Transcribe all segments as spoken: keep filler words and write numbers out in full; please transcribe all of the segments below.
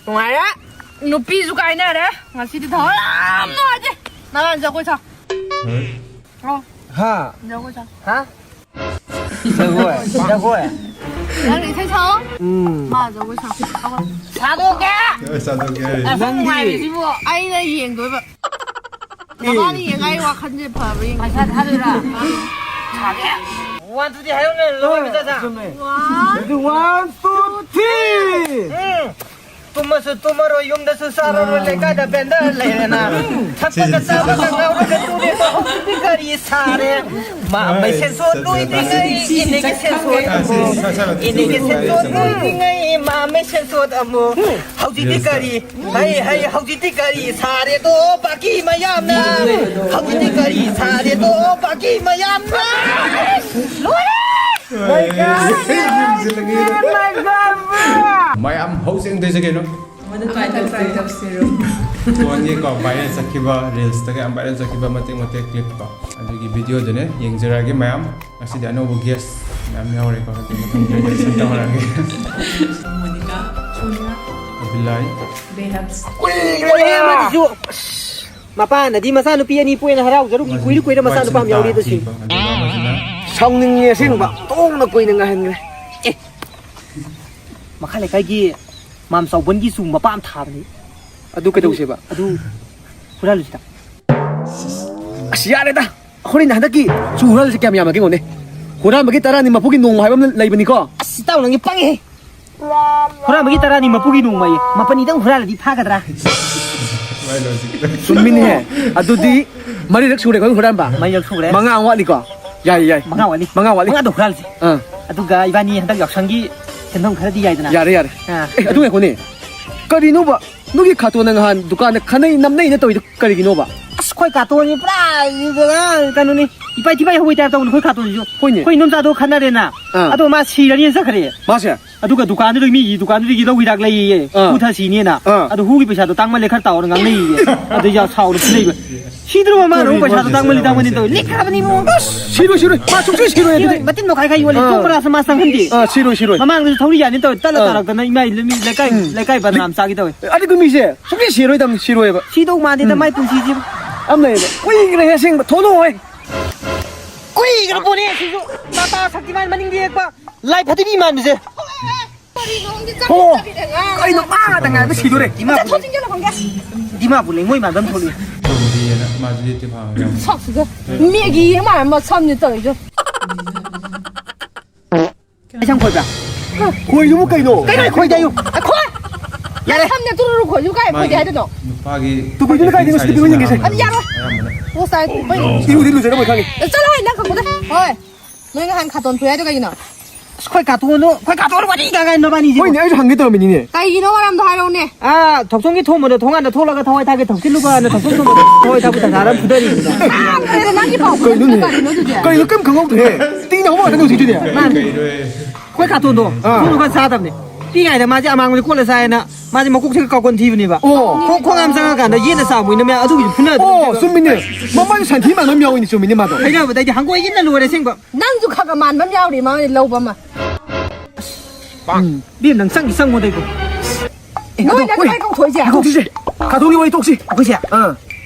ꯅꯨꯡꯉꯥꯏꯔꯦ꯫ ꯅꯨꯄꯤꯁꯨ ꯀꯥꯏꯅꯔꯦ꯫ ꯉꯁꯤꯗꯤ ꯊꯋꯥꯏ ꯌꯥꯝ ꯅꯨꯡꯉꯥꯏꯇꯦ꯫ ꯅꯍꯥꯟ ꯖꯒꯣꯏ ꯁꯥ꯫ ꯍꯣꯏ꯫ ꯑꯣ, ꯍꯥ? ꯖꯒꯣꯏ ꯁꯥ꯫ ꯍꯥ? ꯖꯒꯣꯏ, ꯖꯒꯣꯏ꯫ ꯅꯪ ꯏꯁꯩ ꯁꯥꯑꯣ꯫ ꯎꯝ꯫ ꯃꯥ ꯖꯒꯣꯏ ꯁꯥ꯫ ꯁꯥꯗꯣꯛꯀꯦ꯫ ꯖꯒꯣꯏ ꯁꯥꯗꯣꯛꯀꯦ꯫ ꯑꯁꯨꯛ ꯅꯪꯗꯤ? ꯅꯨꯡꯉꯥꯏꯔꯤꯁꯤꯕꯨ꯫ ꯑꯩꯅ ꯌꯦꯡꯗꯣꯏꯕ꯫ ꯑꯦ꯫ ꯃꯃꯥꯅ ꯌꯦꯡꯉ ꯑꯩ ꯋꯥꯈꯜꯁꯦ ꯐꯕ꯭ꯔꯥ ꯌꯦꯡꯒꯦ꯫ ꯄꯩꯁꯥ ꯊꯥꯗꯣꯏꯔꯥ? ꯁꯥꯒꯦ꯫ ꯋꯥꯟ, ꯇꯨ, ꯊ꯭ꯔꯤ ꯍꯥꯏꯌꯨꯅꯦ, ꯂꯣꯏ ꯃꯆꯥ ꯁꯥ꯫ ꯆꯨꯝꯃꯦ꯫ ꯋꯥꯟ꯫ ꯑꯗꯨ ꯋꯥꯟ, ꯇꯨ, ꯊ꯭ꯔꯤ꯫ ꯎꯝ꯫ ꯇꯨꯝꯃꯁꯨ ꯇꯨꯝꯃꯔꯣꯏ, ꯌꯨꯝꯗꯁꯨ ꯆꯥꯔꯔꯣꯏ, ꯂꯩꯀꯥꯏꯗ ꯕꯦꯟꯗꯔ ꯂꯩꯔꯦꯅ꯫ ꯊꯛꯄꯒ ꯆꯥꯕꯒ ꯉꯥꯎꯔꯒ ꯇꯨꯔꯦ, ꯍꯧꯖꯤꯛꯇꯤ ꯀꯔꯤ ꯁꯥꯔꯦ? ꯃꯥ ꯃꯩꯁꯦꯟ ꯁꯣꯠ ꯂꯣꯏꯗ꯭ꯔꯤꯉꯩ, ꯏꯅꯦꯒꯤ ꯁꯦꯟ ꯁꯣꯠ ꯑꯃꯨꯛ꯫ ꯏꯅꯦꯒꯤ ꯁꯦꯟ ꯁꯣꯠ ꯂꯣꯏꯗ꯭ꯔꯤꯉꯩ, ꯃꯥ ꯃꯩꯁꯦꯟ ꯁꯣꯠ ꯑꯃꯨꯛ꯫ ꯍꯧꯖꯤꯛꯇꯤ ꯀꯔꯤ? ꯍꯩ, ꯍꯩ, ꯍꯧꯖꯤꯛꯇꯤ ꯀꯔꯤ ꯁꯥꯔꯦꯗꯣ, ꯄꯥꯀꯤ ꯃꯌꯥꯝꯅ? ꯍꯧꯖꯤꯛꯇꯤ ꯀꯔꯤ ꯁꯥꯔꯦꯗꯣ, ꯄꯥꯀꯤ ꯃꯌꯥꯝꯅ? ꯂꯣꯏꯔꯦ! ꯃꯌꯥꯝ ꯍꯧꯖꯤꯛ ꯇꯧꯁꯦ ꯀꯩꯅꯣ? ꯑꯃꯗ try ꯇꯧꯁꯤꯔꯣ? ꯐꯣꯟꯒꯤꯀꯣ, viral ꯆꯠꯈꯤꯕ, reels ꯇꯒ ꯌꯥꯝ viral ꯆꯠꯈꯤꯕ ꯃꯇꯦꯛ ꯃꯇꯦꯛ clip ꯀꯣ, ꯑꯗꯨꯒꯤ video ꯗꯨꯅꯦ꯫ ꯌꯦꯡꯖꯔꯛꯑꯒꯦ ꯃꯌꯥꯝ꯫ ꯉꯁꯤꯗꯤ ꯑꯅꯧꯕ guest ꯃꯌꯥꯝ ꯌꯥꯎꯔꯦꯀꯣ꯫ ꯑꯗꯨ ꯃꯊꯪ introduction ꯇꯧꯔꯛꯑꯒꯦ꯫ ꯃꯣꯅꯤꯀꯥ, ꯁꯣꯅꯤꯌꯥ, ꯑꯚꯤꯂꯥꯏ, ꯕꯦꯍꯞꯁ꯫ ꯀꯨꯏꯔꯦ ꯃꯥꯁꯤꯁꯨ꯫ ꯑꯁ, ꯃꯄꯥꯅꯗꯤ ꯃꯆꯥꯅꯨꯄꯤ ꯑꯅꯤ ꯄꯣꯛꯑꯦꯅ ꯍꯔꯥꯎꯖꯔꯨꯕꯅꯤ꯫ ꯀꯨꯏꯔꯦ ꯀꯨꯏꯔꯦ ꯃꯆꯥꯅꯨꯄꯥ ꯑꯃ ꯌꯥꯎꯔꯦ ꯑꯗꯨ ꯁꯤ꯫ ꯑꯗꯨꯒ ꯑꯃꯁꯤꯅ ꯁꯥꯎꯅꯤꯡꯉꯦ ꯑꯁꯦꯡꯕ꯫ ꯑꯣꯟꯊꯣꯛꯅ ꯀꯨꯏꯅ ꯉꯥꯏꯍꯟꯈ꯭ꯔꯦ꯫ ꯑꯦ, ꯃꯈꯥ ꯂꯩꯀꯥꯏꯒꯤ ꯃꯥꯝ ꯆꯥꯎꯕꯟꯒꯤꯁꯨ ꯃꯄꯥ ꯑꯃ ꯊꯥꯕꯅꯤ꯫ ꯑꯗꯨ ꯀꯩꯗꯧꯁꯦꯕ? ꯑꯗꯨ ꯍꯨꯔꯥꯜꯂꯨꯁꯤꯗ꯫ ꯑꯁ, ꯌꯥꯔꯦꯗ꯫ ꯑꯩꯈꯣꯏꯅ ꯍꯟꯗꯛꯀꯤ ꯆꯨ ꯍꯨꯔꯥꯜꯂꯤꯁꯦ ꯀꯌꯥꯝ ꯌꯥꯝꯃꯒꯦ ꯌꯦꯡꯉꯣꯅꯦ꯫ ꯍꯨꯔꯥꯟꯕꯒꯤ ꯇꯔꯥꯅꯤ, ꯃꯄꯨꯒꯤ ꯅꯣꯡꯃ ꯍꯥꯏꯕ ꯑꯃ ꯂꯩꯕꯅꯤꯀꯣ꯫ ꯑꯁ, ꯏꯇꯥꯎ ꯅꯪꯗꯤ ꯄꯪꯉꯦꯍꯦ꯫ ꯍꯨꯔꯥꯟꯕꯒꯤ ꯇꯔꯥꯅꯤ, ꯃꯄꯨꯒꯤ ꯅꯣꯡꯃ ꯍꯥꯏꯌꯦ꯫ ꯃꯥꯄꯟꯅꯤꯗꯪ ꯍꯨꯔꯥꯜꯂꯗꯤ ꯐꯥꯒꯗ꯭ꯔꯥ? ꯆꯨꯝꯃꯤꯅꯦꯍꯦ꯫ ꯑꯗꯨꯗꯤ ꯃꯔꯤꯔꯛ ꯁꯨꯔꯦ ꯑꯩꯈꯣꯏ ꯍꯨꯔꯥꯟꯕ꯫ ꯃꯔꯤꯔꯛ ꯁꯨꯔꯦ꯫ ꯃꯉꯥ ꯑꯃ ꯋꯥꯠꯂꯤꯀꯣ? ꯌꯥꯏ, ꯌꯥꯏ꯫ ꯃꯉꯥ ꯋꯥꯠꯂꯤ꯫ ꯃꯉꯥ ꯋꯥꯠꯂꯤ꯫ ꯃꯉꯥꯗꯣ ꯍꯨꯔꯥꯜꯂꯁꯤ꯫ ꯑꯥ꯫ ꯑꯗꯨꯒ ꯏꯕꯥꯅꯤ ꯍꯟꯗꯛ ꯌꯥꯎꯁꯪꯒꯤ ꯁꯦꯟꯐꯝ ꯈꯔꯗꯤ ꯌꯥꯏꯗꯅ꯫ ꯌꯥꯔꯦ, ꯌꯥꯔꯦ꯫ ꯑꯥ꯫ ꯑꯦ, ꯑꯗꯨ ꯉꯥꯏꯈꯣꯅꯦ꯫ ꯀꯔꯤꯅꯣꯕ? ꯅꯣꯏꯒꯤ ꯈꯥꯇꯣꯟꯅ ꯉꯍꯥꯟ ꯗꯨꯀꯥꯟꯗ ꯈꯠꯅꯩ ꯅꯝꯅꯩꯅ ꯇꯧꯔꯤꯗꯣ ꯀꯔꯤꯒꯤꯅꯣꯕ? ꯑꯁ, ꯑꯩꯈꯣꯏ ꯈꯥꯇꯣꯟꯁꯤ ꯄꯨꯔꯥ ꯀꯩꯅꯣꯅꯤ꯫ ꯏꯄꯥ ꯏꯊꯤ ꯄꯥꯏ ꯍꯧꯕꯩ ꯇꯥꯏꯞ ꯇꯧꯕꯅꯦ ꯑꯩꯈꯣꯏ ꯈꯥꯇꯣꯟꯁꯤꯁꯨ꯫ ꯍꯣꯏꯅꯦ꯫ ꯑꯩꯈꯣꯏ ꯏꯅꯣꯝꯆꯥꯗꯣ ꯈꯠꯅꯔꯦꯅ꯫ ꯑꯥ꯫ ꯑꯗꯣ ꯃꯥ ꯁꯤꯔꯅꯤꯅ ꯆꯠꯈ꯭ꯔꯦ꯫ ꯃꯥꯁꯦ? ꯑꯗꯨꯒ ꯗꯨꯀꯥꯟꯗꯨꯗ ꯃꯤꯒꯤ ꯗꯨꯀꯥꯟꯗꯨꯗꯒꯤ ꯂꯧ ꯍꯤꯗꯥꯛ ꯂꯩꯌꯦ꯫ ꯑꯥ꯫ ꯍꯨ ꯊ ꯁꯤꯅꯦꯅ꯫ ꯑꯥ꯫ ꯑꯗꯣ ꯍꯨꯒꯤ ꯄꯩꯁꯥꯗꯣ ꯇꯥꯡꯃꯜꯂꯦ ꯈꯔ ꯇꯥꯎꯑꯣꯅ ꯉꯥꯡꯅꯩꯌꯦ꯫ ꯑꯗꯨ ꯌꯥ ꯁꯥꯎꯔ ꯐꯨꯅꯩꯕ꯫ ꯁꯤꯗ꯭ꯔꯣ ꯃꯥꯅ ꯑꯃꯨꯛ ꯄꯩꯁꯥꯗꯣ ꯇꯥꯡꯃꯜꯂꯤ ꯇꯥꯡꯃꯜꯂꯤ ꯇꯧꯋꯦ꯫ ꯂꯤꯛꯈ꯭ꯔꯕꯅꯤ ꯏꯕꯨꯡꯉꯣ꯫ ꯁꯤꯔꯣꯏ, ꯁꯤꯔꯣꯏ꯫ ꯃꯥ ꯁꯨꯡꯁꯤ ꯁꯤꯔꯣꯏ ꯁꯤꯔꯣꯏ꯫ ꯑꯗꯨꯗꯤ꯫ ꯃꯇꯤꯟ ꯃꯈꯥꯏ ꯈꯥꯏ ꯌꯣꯜꯂꯦ꯫ ꯑꯥ꯫ ꯀꯣꯕ꯭ꯔꯥꯁꯨ ꯃꯥ ꯆꯪꯍꯟꯗꯦ꯫ ꯑꯥ, ꯁꯤꯔꯣꯏ, ꯁꯤꯔꯣꯏ꯫ ꯃꯃꯥꯡꯗꯁꯨ ꯊꯧꯔꯤ ꯌꯥꯅꯤ ꯇꯧꯋꯦ꯫ ꯇꯠꯂ ꯑꯥ꯫ ꯇꯥꯔꯛꯇꯅ ꯏꯃꯥ ꯂꯩꯀꯥꯏ, ꯎꯝ꯫ ꯂꯩꯀꯥꯏ ꯕꯗꯅꯥꯝ ꯆꯥꯒꯦ ꯇꯧꯋꯦ꯫ ꯑꯗꯨꯒ ꯃꯤꯁꯦ ꯁꯨꯡꯁꯤ ꯁꯤꯔꯣꯏꯗꯕꯅꯤ, ꯁꯤꯔꯣꯏꯕ꯫ ꯁꯤꯗꯧ ꯃꯥꯟꯗꯦꯗ ꯎꯝ꯫ ꯃꯥꯏ ꯄꯨꯟꯁꯤꯁꯤꯕꯨ꯫ ꯑꯃ ꯂꯩꯌꯦꯕ꯫ ꯀꯨꯏꯈ꯭ꯔꯦ ꯑꯁꯦꯡꯕ꯫ ꯊꯣꯛꯂꯛꯑꯣꯍꯦ꯫ ꯀꯨꯏꯈ꯭ꯔ ꯄꯣꯠꯅꯦ ꯁꯤꯁꯨ꯫ ꯇꯥꯇꯥ ꯁꯛꯇꯤꯃꯥꯟ ꯃꯅꯤꯡꯗ ꯌꯦꯛꯄ ꯂꯥꯏ ꯐꯗꯤꯕꯤ ꯃꯥꯟꯕꯁꯦ꯫ ꯀꯔꯤꯅꯣ ꯈꯪꯗꯦ, ꯍꯣ! ꯆꯠꯈꯤꯗ ꯉꯥꯏꯔꯤ꯫ ꯀꯩꯅꯣ ꯃꯥ ꯉꯥꯛꯇ ꯉꯥꯏꯕ ꯁꯤꯗꯣꯔꯦ꯫ ꯏꯃꯥ ꯆꯠꯊꯣꯛ ꯄꯨꯔꯦ꯫ ꯆꯤꯡꯁꯤꯜꯂꯣ ꯈꯪꯗꯦ꯫ ꯗꯤꯃꯥꯄꯨꯔ ꯂꯩꯉꯣꯏ ꯃꯥꯟꯕ ꯑꯃ ꯊꯣꯛꯂꯛꯑꯦ꯫ ꯇꯧꯗꯦꯅ ꯃꯥꯁꯨ ꯌꯦꯠꯇꯦ ꯐꯥꯕ ꯌꯥꯝ꯫ ꯁꯛꯁꯤꯒ ꯃꯦꯒꯤ ꯑꯃ ꯃꯥꯟꯕ ꯁꯝꯅꯤ ꯇꯧꯔꯤꯗꯣ꯫ ꯑꯩ ꯁꯝ ꯈꯣꯏꯕ꯭ꯔꯥ? ꯈꯣꯏꯗꯨꯕꯨ ꯀꯩꯅꯣ? ꯀꯩꯅꯣ ꯈꯣꯏꯗꯦ ꯑꯌꯨ꯫ ꯑꯩꯈꯣꯏ! ꯌꯥꯔꯦ꯫ ꯁꯝꯅ ꯇꯨꯔꯨꯔꯨ ꯈꯣꯏꯗꯨ ꯀꯥꯏ ꯈꯣꯏꯗꯦ ꯍꯥꯏꯗꯣꯏꯅꯣ? ꯅꯨꯄꯥꯒꯤ ꯇꯨꯄꯤꯗꯨꯅ ꯀꯥꯏꯗꯩꯅꯣ? ꯁꯤꯗ ꯄꯤꯕ ꯌꯦꯡꯒꯦꯁꯦ꯫ ꯑꯗꯨ ꯌꯥꯔꯣꯏ꯫ ꯑꯌꯥꯝꯕꯅ꯫ ꯄꯣꯁ ꯇꯥꯏ꯫ ꯏꯔꯨꯗꯤ ꯂꯨꯖꯔꯕꯣꯏ ꯈꯪꯉꯤ꯫ ꯆꯠꯂꯣ ꯍꯣꯏ, ꯅꯪ ꯈꯪꯕꯗ꯫ ꯍꯣꯏ꯫ ꯅꯣꯏ ꯅꯍꯥꯟ ꯈꯥꯇꯣꯟ ꯊꯣꯛꯑꯦ ꯍꯥꯏꯗꯣ ꯀꯩꯒꯤꯅꯣ? ꯑꯁ, ꯑꯩꯈꯣꯏ ꯀꯥꯇꯣꯟꯗꯣ, ꯑꯩꯈꯣꯏ ꯀꯥꯇꯣꯟ ꯋꯥꯔꯤ ꯉꯥꯡꯉꯥꯏ ꯅꯕꯥꯅꯤꯁꯤꯕꯣ꯫ ꯍꯣꯏꯅꯦ, ꯑꯩꯁꯨ ꯍꯪꯒꯦ ꯇꯧꯔꯝꯃꯤꯅꯤꯅꯦ꯫ ꯀꯩꯒꯤꯅꯣ ꯃꯔꯝꯗꯣ ꯍꯥꯏꯔꯛꯎꯅꯦ꯫ ꯑꯥ, ꯊꯣꯛꯆꯣꯝꯒꯤ ꯊꯣꯡꯕꯗꯣ ꯊꯣꯡꯒꯥꯟꯗ ꯊꯣꯛꯂꯒ ꯊꯋꯥꯏ ꯊꯥꯛꯀꯦ ꯊꯣꯛꯆꯤꯜꯂꯨꯕꯅ ꯊꯣꯛꯆꯣꯝ ꯊꯣꯡꯕꯗꯣ ꯊꯋꯥꯏ ꯊꯥꯛꯄ ꯇꯟꯖꯥꯗ ꯐꯨꯗꯔꯤꯅꯤꯅ꯫ ꯉꯥꯡꯈ꯭ꯔꯦꯗ ꯅꯪꯒꯤ ꯄꯥꯎ꯫ ꯀꯩꯅꯣꯅꯦ? ꯀꯔꯤꯅꯣ ꯑꯗꯨꯗꯤ? ꯀꯩꯅꯣ ꯀꯩꯝ ꯈꯪꯍꯧꯗ꯭ꯔꯦ꯫ ꯇꯤꯡꯅ ꯍꯧꯕ ꯉꯥꯛꯇꯅꯦ ꯍꯧꯖꯤꯛꯇꯤꯅꯦ꯫ ꯃꯥꯅꯦ꯫ ꯑꯩꯈꯣꯏ ꯀꯥꯇꯣꯟꯗꯣ ꯑꯥ꯫ ꯁꯨꯝ ꯈꯔ ꯆꯥꯗꯕꯅꯦ꯫ ꯄꯤꯛꯏꯉꯩꯗ ꯃꯥꯁꯦ ꯑꯃꯥꯡꯕꯗ ꯀꯣꯠꯂ ꯆꯥꯏꯌꯦꯅ ꯃꯥꯁꯦ ꯃꯀꯣꯛꯁꯦ ꯀꯥꯎꯒꯟ ꯊꯤꯕꯅꯦꯕ꯫ ꯑꯣ꯫ ꯈꯣꯡ, ꯈꯣꯡ ꯌꯥꯝ ꯆꯪꯉꯀꯥꯟꯗ ꯌꯦꯠꯅ ꯆꯥꯕꯅꯤꯅ ꯃꯌꯥꯝ ꯑꯗꯨꯒꯤꯁꯨ ꯐꯨꯅꯗꯣꯏꯅꯦꯕ꯫ ꯑꯣ, ꯆꯨꯝꯃꯤꯅꯦ꯫ ꯃꯃꯥꯏꯁꯨ ꯁꯟꯊꯤ ꯃꯥꯟꯕ ꯑꯃ ꯌꯥꯎꯏꯅꯦ, ꯆꯨꯝꯃꯤꯅꯦ ꯃꯥꯗꯣ꯫ ꯍꯩꯅꯕꯗꯩꯗꯤ ꯍꯪꯒꯣꯏꯒꯤꯅ ꯂꯣꯏꯔꯦ ꯑꯁꯦꯡꯕ꯫ ꯅꯪꯁꯨ ꯈꯔ ꯈꯔ ꯃꯥꯟꯕ ꯑꯃ ꯌꯥꯎꯔꯤ ꯃꯥ ꯂꯧꯕ ꯑꯃ꯫ ꯎꯝ꯫ ꯕꯦꯝ, ꯅꯪ ꯆꯪꯗꯤ ꯆꯪꯉꯣ ꯗꯩꯀꯣ꯫ ꯑꯦ, ꯅꯣꯏꯅ ꯑꯗꯣ, ꯀꯣꯏ-, ꯀꯃꯥꯏ ꯀꯧꯊꯣꯛꯏꯁꯦ? ꯀꯧꯊꯣꯛꯁꯤꯁꯦ꯫ ꯀꯥꯗꯣꯡꯒꯤ ꯋꯥꯔꯤ ꯇꯣꯛꯁꯤ꯫ ꯑꯩꯈꯣꯏꯁꯦ ꯑꯥ꯫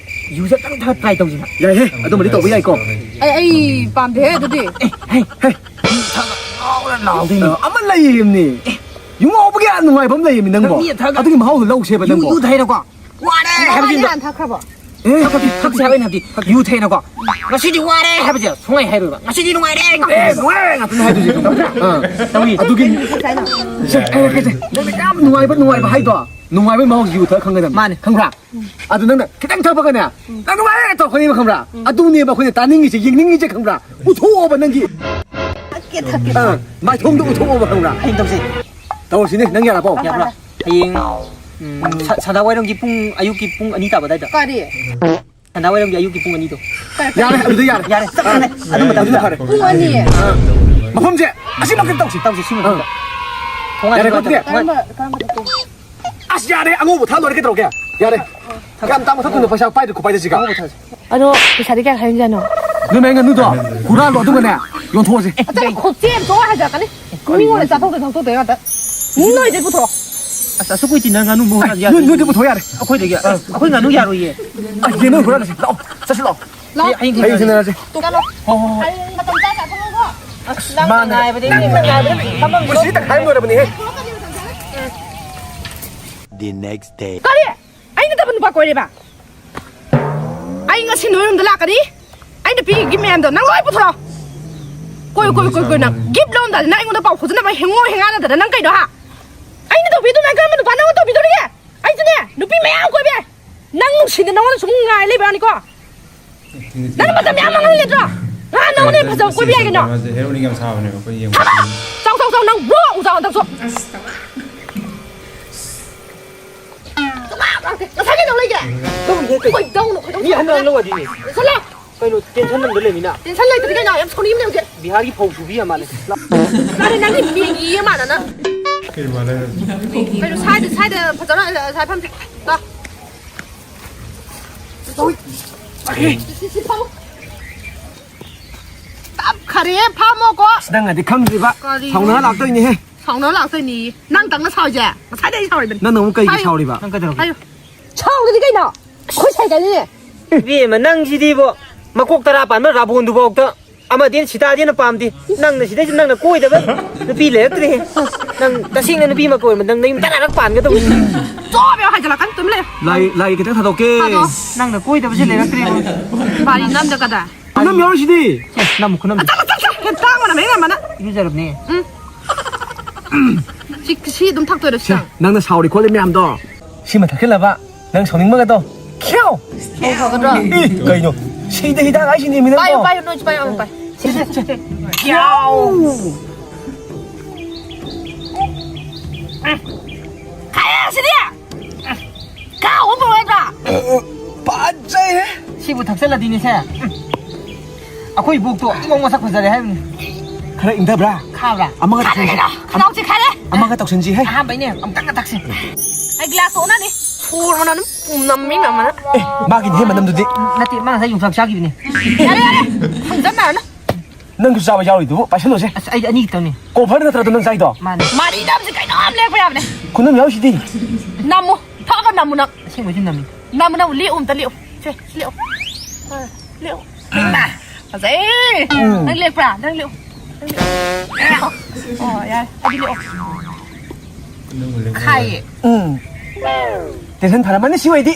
ꯌꯨꯁꯦ ꯑꯝꯇꯪ ꯊꯛꯑ try ꯇꯧꯁꯤꯅ꯫ ꯌꯥꯏꯍꯦ, ꯑꯗꯨꯃꯗꯤ ꯇꯧꯕ ꯌꯥꯏꯀꯣ꯫ ꯑꯩ, ꯑꯩ ꯄꯥꯝꯗꯦꯍꯦ ꯑꯗꯨꯗꯤ꯫ ꯑꯦ, ꯍꯦ, ꯍꯦ꯫ ꯌꯨ ꯊꯛꯑꯒ ꯉꯥꯎꯔ ꯂꯥꯎꯗꯣꯏꯅꯤ꯫ ꯑ, ꯑꯃ ꯂꯩꯔꯤꯕꯅꯤ꯫ ꯑꯦ꯫ ꯌꯨ ꯉꯥꯎꯕꯒꯤ ꯌꯥꯝ ꯅꯨꯡꯉꯥꯏꯕ ꯑꯃ ꯂꯩꯔꯤꯕꯅꯤ ꯅꯪꯕꯣ꯫ ꯊꯛꯅꯤ, ꯊꯛ-, ꯑꯗꯨꯒꯤ ꯃꯍꯥꯎꯗꯣ ꯂꯧꯁꯦꯕ ꯌꯨ, ꯅꯪꯕꯣ꯫ ꯌꯨ ꯊꯛꯏꯔꯀꯣ? ꯋꯥꯔꯦ ꯍꯥꯏꯕꯁꯤ ꯅꯕꯥꯅꯤ ꯍꯥꯟꯅ ꯊꯛꯈ꯭ꯔꯕꯣ? ꯑꯦ? ꯊꯛ-, ꯊꯛ-, ꯊꯛꯁꯦ ꯍꯥꯏꯕ ꯑꯩꯅ ꯍꯥꯏꯕꯗꯤ, ꯌꯨ ꯊꯛꯏꯅꯀꯣ꯫ ꯉꯁꯤꯗꯤ ꯋꯥꯔꯦ ꯍꯥꯏꯕꯁꯦ ꯁꯨꯡꯍꯥꯏ ꯍꯥꯏꯔꯣꯏꯕ꯫ ꯉꯁꯤꯗꯤ ꯅꯨꯡꯉꯥꯏꯔꯦ ꯉꯥꯛꯇ꯫ ꯑꯦ, ꯅꯨꯡꯉꯥꯏꯔꯦ ꯉꯥꯛꯇꯅꯦ ꯍꯥꯏꯗꯣꯏꯁꯦ꯫ ꯑꯥ, ꯇꯧꯏ꯫ ꯑꯗꯨꯒꯤ ꯊꯛꯁꯦ ꯍꯥꯏꯅꯣ? ꯁꯦ, ꯑꯩ ꯍꯥꯏꯔꯛꯀꯦꯁꯦ꯫ ꯅꯪꯅ ꯌꯥꯝ ꯅꯨꯡꯉꯥꯏꯕ, ꯅꯨꯡꯉꯥꯏꯕ ꯍꯥꯏꯗꯣ, ꯅꯨꯡꯉꯥꯏꯕꯒꯤ ꯃꯍꯥꯎꯁꯦ ꯌꯨ ꯊꯛꯑ ꯈꯪꯒꯗꯕꯅꯤ꯫ ꯃꯥꯅꯦ꯫ ꯈꯪꯕ꯭ꯔꯥ? ꯑꯗꯨ ꯅꯪꯅ ꯈꯤꯇꯪ ꯊꯛꯄꯒꯅꯦ, ꯅꯪ ꯅꯨꯡꯉꯥꯏꯔꯦ ꯇꯧꯔꯛꯀꯅꯦꯕ, ꯈꯪꯕ꯭ꯔꯥ? ꯑꯗꯨꯅꯦꯕ ꯑꯩꯈꯣꯏꯅ ꯇꯥꯅꯤꯡꯉꯤꯁꯦ, ꯌꯦꯡꯅꯤꯡꯉꯤꯁꯦ, ꯈꯪꯕ꯭ꯔꯥ? ꯎꯠꯊꯣꯛꯑꯣꯕ ꯅꯪꯒꯤ, ꯊꯛꯀꯦ, ꯊꯛꯀꯦ꯫ ꯑꯥ, ꯃꯥꯏꯊꯣꯡꯗꯣ ꯎꯠꯊꯣꯛꯑꯣꯕ, ꯈꯪꯕ꯭ꯔꯥ? ꯍꯌꯦꯡ ꯇꯧꯁꯦ꯫ ꯇꯧꯔꯁꯤꯅꯦ, ꯅꯪ ꯌꯥꯔꯕꯣ? ꯌꯥꯕ꯭ꯔꯥ? ꯍꯌꯦꯡ, ꯎꯝ, ꯁ-, ꯁꯟꯗꯥ ꯋꯥꯏꯔꯝꯒꯤ ꯄꯨꯡ, ꯑꯌꯨꯛꯀꯤ ꯄꯨꯡ ꯑꯅꯤ ꯇꯥꯕ ꯑꯗꯥꯏꯗ꯫ ꯀꯔꯤ? ꯁꯟꯗꯥꯋꯥꯏꯔꯝꯒꯤ ꯑꯌꯨꯛꯀꯤ ꯄꯨꯡ ꯑꯅꯤꯗꯣ꯫ ꯌꯥꯔꯦ, ꯑꯗꯨꯗ ꯌꯥꯔꯦ꯫ ꯌꯥꯔꯦ, ꯆꯞ ꯃꯥꯟꯅꯩ꯫ ꯑꯗꯨ ꯃꯇꯝꯗꯨꯗ ꯐꯔꯦ꯫ ꯄꯨꯡ ꯑꯅꯤ꯫ ꯃꯐꯝꯁꯦ ꯑꯁꯤꯃꯛꯇ ꯇꯧꯁꯤ꯫ ꯇꯧꯁꯤ, ꯁꯤꯃ ꯑꯥ꯫ ꯇꯧꯁꯤ꯫ ꯊꯣꯡꯒꯥꯟ ꯌꯥꯔꯦ, ꯁꯤꯃ ꯀꯣ, ꯑꯗꯨꯗꯤ꯫ ꯊꯣꯡꯒꯥꯟ ꯀꯔꯝꯕ, ꯀꯔꯝꯕ ꯊꯣꯡ? ꯑꯁ, ꯌꯥꯔꯦ, ꯑꯉꯧꯕ ꯊꯥ ꯂꯣꯏꯔꯦ, ꯀꯩꯗꯧꯔꯒꯦ? ꯌꯥꯔꯦ꯫ ꯀꯌꯥꯝ ꯇꯥꯡꯕ ꯊꯛꯇꯣꯏꯅꯣ? ꯄꯩꯁꯥ ꯄꯥꯏꯗ꯭ꯔꯦ, ꯈꯨꯄꯥꯏꯗ ꯁꯤꯒ꯫ ꯑꯉꯧꯕ ꯊꯥꯁꯤ꯫ ꯑꯗꯣ ꯄꯩꯁꯥꯗꯤ ꯀꯌꯥ ꯈꯥꯏꯅꯖꯥꯠꯅꯣ? ꯅꯣꯏ ꯃꯥꯏ ꯉꯥꯅꯨꯗꯣ ꯍꯨꯔꯥꯜꯂꯣ, ꯑꯗꯨꯒꯅꯦ, ꯌꯣꯟꯊꯣꯛꯑꯁꯤ꯫ ꯑꯦ, ꯆꯠꯂꯣ, ꯈꯣꯠꯆꯦ ꯑꯝꯇ ꯍꯥꯏꯖꯔꯛꯀꯅꯤ꯫ ꯃꯤꯉꯣꯟꯗ ꯆꯥꯊꯣꯛꯇ ꯊꯛꯇꯣꯛꯇ ꯉꯥꯛꯇ꯫ ꯅꯣꯏꯗꯩ ꯄꯨꯊꯣꯔꯛꯑꯣ꯫ ꯑꯁ, ꯑꯁꯨꯛ ꯀꯨꯏ ꯇꯤꯟꯅꯔ ꯉꯥꯅꯨ ꯃꯍꯨꯠ ꯍꯥꯏ, ꯌꯥꯗꯦ꯫ ꯅꯣꯏ, ꯅꯣꯏꯗꯤ ꯄꯨꯊꯣꯛ ꯌꯥꯔꯦ꯫ ꯑꯩꯈꯣꯏꯗꯒꯤ? ꯑ, ꯑꯩꯈꯣꯏ ꯉꯥꯅꯨ ꯌꯥꯔꯣꯏꯌꯦ꯫ ꯑ, ꯌꯦꯟ ꯑꯣꯏꯅ ꯍꯨꯔꯥꯜꯂꯁꯤ꯫ ꯂꯥꯛꯑꯣ, ꯆꯠꯁꯤ ꯂꯥꯛꯑꯣ꯫ ꯂꯥꯛꯑꯣ꯫ ꯍꯌꯦꯡ ꯍꯌꯦꯡ ꯊꯦꯡꯅꯁꯤ꯫ ꯊꯦꯡꯅꯁꯤ꯫ ꯆꯠꯂꯣ꯫ ꯍꯣꯏ, ꯍꯣꯏ, ꯍꯣꯏ꯫ ꯍꯌꯦꯡ ꯃꯇꯝ ꯆꯥ ꯆꯥꯊꯣꯛꯑꯣꯀꯣ꯫ ꯑꯁ, ꯃꯥꯅ ꯅꯪꯅ ꯉꯥꯏꯕꯗꯩ ꯅꯪꯅ ꯅꯪꯅ ꯉꯥꯏꯕꯗꯩ ꯐꯝꯐꯝ ꯃꯣꯏ ꯁꯤꯗ ꯇꯪꯈꯥꯏ ꯑꯃ ꯂꯣꯏꯔꯕꯅꯦꯍꯦ꯫ The next day. ꯀꯔꯤ? ꯑꯩ ꯅꯠꯇꯕ ꯅꯨꯄꯥ ꯀꯣꯏꯔꯦꯕ? ꯑꯩ ꯉꯁꯤ ꯅꯣꯏ ꯌꯨꯝꯗ ꯂꯥꯛꯀꯅꯤ꯫ ꯑꯩꯅ ꯄꯤꯈꯤꯕ ꯃꯌꯥꯝꯗꯣ ꯅꯪ ꯂꯣꯏ ꯄꯨꯊꯣꯔꯛꯑꯣ꯫ ꯀꯣꯏ, ꯀꯣꯏ, ꯀꯣꯏ, ꯀꯣꯏ ꯅꯪ꯫ ꯒꯤꯐ ꯂꯧꯔꯝꯗꯥꯏꯗ ꯅꯪ ꯑꯩꯉꯣꯟꯗ ꯄꯥꯎ ꯐꯥꯎꯖꯅꯕ ꯍꯦꯡꯉꯣ ꯍꯦꯡꯉꯥꯅꯗꯅ ꯅꯪ ꯀꯩꯅꯣ, ꯍꯥ? ꯑꯩꯅ ꯇꯧꯕꯤꯗꯨꯅ ꯀꯔꯝꯕ ꯅꯨꯄꯥ ꯅꯪꯉꯣꯟꯗ ꯇꯧꯕꯤꯗꯣꯔꯤꯒꯦ? ꯑꯩꯁꯨꯅꯦ, ꯅꯨꯄꯤ ꯃꯌꯥꯝ ꯀꯣꯏꯕ ꯌꯥꯏ꯫ ꯅꯪ ꯅꯨꯡꯁꯤꯅ ꯅꯉꯣꯟꯗ ꯁꯨꯝ ꯉꯥꯏ ꯂꯩꯕ ꯋꯥꯅꯤꯀꯣ꯫ ꯅꯪ ꯃꯇꯝ ꯌꯥꯝ ꯃꯥꯡꯍꯜꯂꯦ ꯅꯠꯇ꯭ꯔꯣ? ꯉꯍꯥꯟ ꯅꯉꯣꯟꯗ ꯍꯦꯟꯅ ꯐꯖꯕ ꯀꯣꯏꯕ ꯌꯥꯏ ꯀꯩꯅꯣ꯫ ꯃꯥꯁꯦ ꯍꯦꯔꯣꯅꯤꯒ ꯌꯥꯝ ꯁꯥꯕꯅꯦꯕ, ꯑꯩꯈꯣꯏ ꯌꯦꯡꯕ꯫ ꯆꯥꯎ, ꯆꯥꯎ, ꯆꯥꯎ, ꯅꯪ ꯕ꯭ꯔꯣ ꯑꯃꯨꯛ ꯆꯥꯎ ꯍꯟꯗꯛꯁꯨ꯫ ꯉꯁꯥꯏ ꯀꯩꯗꯧ ꯂꯩꯒꯦ? ꯇꯧꯗꯦ, ꯀꯩ-, ꯈꯣꯏꯗꯧꯅ, ꯈꯣꯏꯗꯧ ꯃꯤ ꯍꯟꯅ ꯁꯥꯎꯅ꯫ ꯂꯧꯔꯗꯤ꯫ ꯆꯠꯂꯣ꯫ ꯀꯩꯅꯣ, tension ꯑꯃꯗ ꯂꯩꯃꯤꯅ? Tension ꯂꯩꯇ꯭ꯔꯗꯤ ꯀꯩꯅꯣ? ꯌꯥꯝ ꯁꯥꯎꯅꯤꯡꯕꯅꯦ ꯍꯧꯖꯤꯛ꯫ ꯕꯤꯍꯥꯔꯒꯤ ꯐꯧ ꯁꯨꯕꯤ ꯌꯥꯝ ꯃꯥꯜꯂꯦ꯫ ꯃꯥꯅꯦ, ꯅꯪꯒꯤ ꯃꯤꯒꯤ ꯑꯃ ꯃꯥꯟꯅꯅ꯫ ꯀꯩ ꯃꯥꯟꯅꯩ? ꯀꯩꯅꯣ, ꯁ꯭ꯋꯥꯏꯗ, ꯁ꯭ꯋꯥꯏꯗ ꯐꯖꯅ, ꯁ꯭ꯋꯥꯏ ꯐꯝꯁꯦ꯫ ꯂꯥꯎ꯫ ꯁꯤ, ꯁꯤ, ꯁꯤ, ꯐꯝꯃꯣ꯫ ꯇꯞꯈꯔꯦ, ꯐꯝꯃꯣꯀꯣ꯫ ꯑꯁ, ꯅꯪꯅꯗꯤ ꯈꯪꯗ꯭ꯔꯤꯕ꯫ ꯀꯔꯤꯅꯣ? ꯁꯥꯎꯅ ꯂꯥꯛꯇꯣꯏꯅꯦꯍꯦ꯫ ꯁꯥꯎꯅ ꯂꯥꯛꯇꯣꯏꯅꯤ꯫ ꯅꯪ ꯇꯪꯅ ꯁꯥꯎꯔꯤꯁꯦ? ꯉꯁꯥꯏꯗꯩ ꯑꯩ ꯁꯥꯎꯔꯤꯕꯅꯤ꯫ ꯅꯪꯅ ꯑꯃꯨꯛ ꯀꯩꯒꯤ ꯍꯥꯏꯌꯨ꯫ ꯁꯥꯎꯔꯤꯕ? ꯅꯪ ꯀꯩꯗꯧꯔꯒꯦ? ꯍꯥꯏꯌꯨ꯫ ꯁꯥꯎꯗꯗꯤ ꯀꯩꯅꯣ? ꯑꯩꯈꯣꯏ ꯁꯥꯏꯗꯅꯤꯅꯦ꯫ ꯏꯕꯦꯝꯃ, ꯅꯪꯁꯤꯗꯤꯕꯣ, ꯃꯀꯣꯛ ꯇꯔꯥ ꯄꯥꯟꯕ ꯔꯥꯕꯣꯟꯗꯨꯐꯥꯎꯗ ꯑꯃꯗꯤ ꯁꯤꯇꯥꯗꯤ ꯍꯦꯟꯅ ꯄꯥꯝꯗꯦ꯫ ꯅꯪꯅ ꯁꯤꯗꯩꯁꯤꯗ ꯅꯪꯅ ꯀꯣꯏꯗꯕ ꯅꯨꯄꯤ ꯂꯩꯔꯛꯇ꯭ꯔꯦꯍꯦ꯫ ꯅꯪ ꯇꯁꯦꯡꯅ ꯅꯨꯄꯤ ꯑꯃ ꯀꯣꯏꯔꯝꯕ ꯅꯪ ꯅꯌꯨꯝ ꯇꯔꯥꯔꯛ ꯄꯥꯟꯒꯗꯧꯕꯅꯤ꯫ ꯆꯣꯞ ꯌꯥꯝ ꯍꯥꯏꯖꯤꯜꯂꯛꯀꯅꯨ, ꯇꯨꯃꯤꯟ ꯂꯩꯌꯨ꯫ ꯂꯥꯏ, ꯂꯥꯏ ꯈꯤꯇꯪ ꯊꯥꯗꯣꯛꯀꯦ꯫ ꯊꯥꯗꯣꯛꯑꯣ꯫ ꯅꯪꯅ ꯀꯣꯏꯗꯕꯁꯦ ꯂꯩꯔꯛꯇ꯭ꯔꯦꯕ꯫ ꯕꯥꯔꯤ ꯅꯝꯗ ꯀꯗꯥꯏ? ꯈꯨꯅꯝ ꯌꯥꯎꯔꯤꯁꯤꯗꯤ꯫ ꯑꯦ, ꯅꯝꯃꯨ, ꯈꯨꯅꯝ꯫ ꯑꯆꯥ, ꯑꯆꯥ, ꯑꯆꯥ, ꯍꯦꯟ ꯇꯥꯡꯕꯅ ꯃꯌꯥꯝ ꯑꯃꯅ꯫ ꯏꯔꯨꯖꯔꯕꯅꯦ꯫ ꯎꯝ꯫ ꯁꯤ, ꯁꯤ ꯑꯗꯨꯝ ꯊꯛꯇꯣꯏꯔꯣ, ꯁꯤ ꯁꯦ, ꯆꯥꯡ? ꯅꯪꯅ ꯁꯥꯎꯔꯤ ꯈꯣꯠꯂꯤ ꯃꯌꯥꯝꯗꯣ ꯁꯤꯃ ꯊꯛꯆꯜꯂꯕ ꯅꯪ ꯁꯥꯎꯅꯤꯡꯕꯒꯗꯣ ꯈ꯭ꯌꯥꯎ! ꯁꯤ ꯐꯒꯗ꯭ꯔꯣ? ꯏ, ꯀꯩꯅꯣ? ꯁꯤꯗ ꯍꯤꯗꯥꯛ ꯍꯥꯏꯁꯤꯅꯦ, ꯃꯤ ꯅꯪꯕꯣ꯫ ꯄꯥꯏꯌꯨ, ꯄꯥꯏꯌꯨ, ꯅꯣꯏꯁꯨ ꯄꯥꯏꯌꯨ, ꯑꯃꯨꯛ ꯄꯥꯏ꯫ ꯁꯦ, ꯁꯦ, ꯁꯦ, ꯁꯦ꯫ ꯌꯥꯎ! ꯀꯥꯏ ꯁꯤꯗꯤ? ꯀꯥꯎ ꯑꯃ ꯄꯨꯔꯛꯑꯣ ꯍꯥꯏꯗ꯭ꯔꯥ? ꯐꯖꯩꯍꯦ꯫ ꯑꯩꯕꯨ ꯊꯛꯆꯜꯂꯗꯤꯅꯦꯁꯦ, ꯎꯝ꯫ ꯑꯩꯈꯣꯏ ꯏꯕꯣꯛꯇꯣ ꯑꯗꯨꯃꯛ ꯃꯁꯛ ꯐꯖꯔꯦ ꯍꯥꯏꯕꯅꯤ꯫ ꯈꯔ ꯏꯪꯊꯕ꯭ꯔꯥ? ꯈꯥꯕ꯭ꯔꯥ? ꯑꯃꯒ ꯇꯧꯁꯟꯁꯤ꯫ ꯈꯥꯔꯦ, ꯈꯅꯥꯎꯁꯦ ꯈꯥꯔꯦ꯫ ꯑꯃꯒ ꯇꯧꯁꯟꯁꯤ ꯍꯦ꯫ ꯑꯍꯥꯟꯕꯩꯅꯦ, ꯑꯃꯨꯛꯇꯪꯒ ꯊꯛꯁꯤ꯫ ꯑꯩ ꯒ꯭ꯂꯥꯁ ꯑꯣꯟꯅꯅꯤ꯫ ꯁꯣꯔ ꯃꯅꯝ ꯑꯗꯨꯝ ꯅꯝꯃꯤ ꯅꯝꯃꯅ꯫ ꯑꯦ, ꯃꯥꯒꯤꯅꯦ ꯍꯦ ꯃꯅꯝꯗꯨꯗꯤ꯫ ꯅꯠꯇꯦ, ꯃꯥ ꯉꯁꯥꯏ ꯌꯣꯡꯆꯥꯛ ꯆꯥꯈꯤꯕꯅꯦ꯫ ꯌꯥꯔꯦ, ꯌꯥꯔꯦ꯫ ꯈꯪꯖꯟꯅꯔꯅꯨ꯫ ꯅꯪꯁꯨ ꯆꯥꯕ ꯌꯥꯎꯔꯤꯗꯨꯕꯨ ꯄꯥꯏꯁꯜꯂꯣꯁꯦ꯫ ꯑꯁ, ꯑꯩꯗꯤ ꯑꯅꯤ ꯈꯛꯇꯪꯅꯦ꯫ ꯀꯣꯚꯔ ꯅꯠꯇ꯭ꯔꯗꯣ ꯅꯪ ꯆꯥꯏꯗꯣ? ꯃꯥꯅꯦ꯫ ꯃꯥꯔꯤ ꯅꯝꯁꯤ ꯀꯩꯅꯣ, ꯌꯥꯝ ꯂꯦꯛꯄ ꯌꯥꯕꯅꯦ꯫ ꯈꯨꯅꯝ ꯌꯥꯎꯔꯤꯁꯤꯗꯤ꯫ ꯅꯝꯃꯨ꯫ ꯐꯛꯑꯒ ꯅꯝꯃꯨ ꯅꯪ꯫ ꯑꯁꯦꯡꯕꯩꯗꯤ ꯅꯝꯃꯤ꯫ ꯅꯝꯃꯨ, ꯅꯝꯃꯨ꯫ ꯂꯦꯛꯎ ꯑꯝꯇ ꯂꯦꯛꯎ꯫ ꯁꯦ, ꯂꯦꯛꯎ꯫ ꯑ, ꯂꯦꯛꯎ꯫ ꯐꯖꯩ꯫ ꯎꯝ꯫ ꯅꯪ ꯂꯦꯛꯄ꯭ꯔꯥ? ꯅꯪ ꯂꯦꯛꯎ꯫ ꯅꯪ ꯂꯦꯛꯎ꯫ ꯑꯣ, ꯌꯥꯔꯦ꯫ ꯑꯩꯗꯤ ꯂꯦꯛꯑꯣ꯫ ꯈꯥꯏꯌꯦ꯫ ꯎꯝ꯫ ꯇꯦꯟꯁꯟ ꯐꯔꯝꯃꯅꯤ ꯁꯤ ꯑꯣꯏꯗꯤ꯫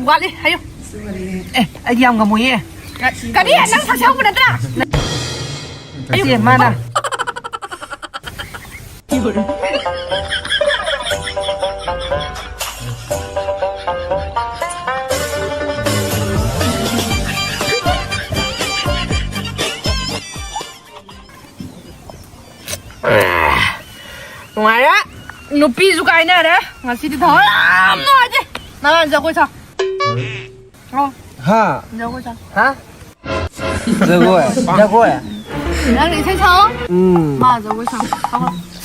ꯋꯥꯠꯂꯤ, ꯍꯥꯏꯌꯨ꯫ ꯑꯦ, ꯑꯩꯗꯤ ꯌꯥꯝ ꯉꯝꯃꯣꯏꯌꯦ꯫ ꯀꯔꯤ? ꯅꯪ ꯁꯛꯁꯦ ꯍꯧꯕ ꯅꯠꯇ꯭ꯔꯥ? ꯑꯩꯁꯦ ꯃꯥꯅ꯫ ꯅꯨꯡꯉꯥꯏꯔꯦ꯫ ꯅꯨꯄꯤꯁꯨ ꯀꯥꯏꯅꯔꯦ꯫ ꯉꯁꯤꯗꯤ ꯊꯋꯥꯏ ꯌꯥꯝ ꯅꯨꯡꯉꯥꯏꯇꯦ꯫ ꯅꯪ ꯖꯒꯣꯏ ꯁꯥ꯫ ꯑꯣ, ꯍꯥ? ꯖꯒꯣꯏ ꯁꯥ꯫ ꯍꯥ? ꯖꯒꯣꯏ? ꯖꯒꯣꯏ? ꯅꯪ ꯏꯁꯩ ꯁꯥꯑꯣ꯫ ꯎꯝ꯫ ꯃꯥ ꯖꯒꯣꯏ ꯁꯥ꯫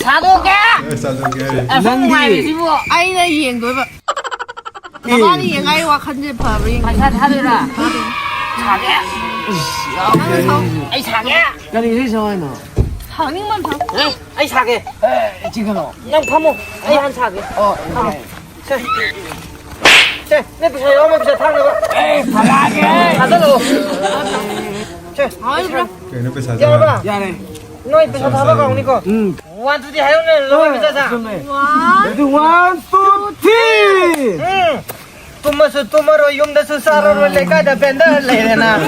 ꯁꯥꯗꯣꯛꯀꯦ! ꯑꯦ, ꯁꯥꯗꯣꯛꯀꯦ ꯍꯥꯏꯔꯦ꯫ ꯑꯁꯨꯛ ꯅꯪꯗꯤ? ꯅꯨꯡꯉꯥꯏꯔꯤꯁꯤꯕꯨ꯫ ꯑꯩꯅ ꯌꯦꯡꯗꯣꯏꯕ꯫ ꯅꯕꯥꯅꯤ ꯌꯦꯡꯉ ꯑꯩ ꯋꯥꯈꯜꯁꯦ ꯐꯕ꯭ꯔꯥ ꯌꯦꯡꯒꯦ꯫ ꯄꯩꯁꯥ ꯊꯥꯗꯣꯏꯔꯥ? ꯁꯥꯒꯦ꯫ ꯅꯪꯅ ꯁꯥꯎ꯫ ꯑꯩ ꯁꯥꯒꯦ꯫ ꯀꯔꯤ ꯏꯁꯩ ꯁꯛꯑꯣ ꯍꯥꯏꯅꯣ? ꯁꯥꯎꯅꯤꯡꯕ ꯑꯃ ꯁꯥꯎ꯫ ꯑꯦ, ꯑꯩ ꯁꯥꯒꯦ꯫ ꯑꯦ, ꯆꯤꯡꯈꯠꯂꯣ꯫ ꯅꯪ ꯐꯝꯃꯣ꯫ ꯑꯩ ꯍꯥꯟꯅ ꯁꯥꯒꯦ꯫ ꯑꯣ, ꯐꯝꯃꯣ꯫ ꯌꯥꯏ꯫ ꯁꯦ꯫ ꯁꯦ, ꯅꯪ ꯄꯩꯁꯥ ꯌꯥꯎꯔꯝꯃ ꯄꯩꯁꯥ ꯊꯥꯅꯕ꯫ ꯑꯦ, ꯊꯥꯔꯛꯑꯒꯦ꯫ ꯊꯥꯖꯜꯂꯣ꯫ ꯁꯦ, ꯍꯥꯎ, ꯏꯕ꯭ꯔꯥ? ꯀꯩꯅꯣ ꯄꯩꯁꯥ ꯌꯥꯔꯕ? ꯆꯪꯉꯛꯑꯅꯤ? ꯌꯥꯔꯦ꯫ ꯅꯣꯏ ꯄꯩꯁꯥ ꯊꯥꯕ ꯀꯥꯎꯅꯤꯀꯣ꯫ ꯎꯝ꯫ ꯋꯥꯟ, ꯇꯨ, ꯊ꯭ꯔꯤ ꯍꯥꯏꯌꯨꯅꯦ, ꯂꯧꯕ ꯄꯩꯁꯥ ꯁꯥ꯫ One. Ready, one, two, three. ꯎꯝ꯫ ꯇꯨꯝꯃꯁꯨ ꯇꯨꯝꯃꯔꯣꯏ, ꯌꯨꯝꯗꯁꯨ ꯆꯥꯔꯔꯣꯏ, ꯂꯩꯀꯥꯏꯗ ꯕꯦꯟꯗꯔ ꯂꯩꯔꯦꯅ꯫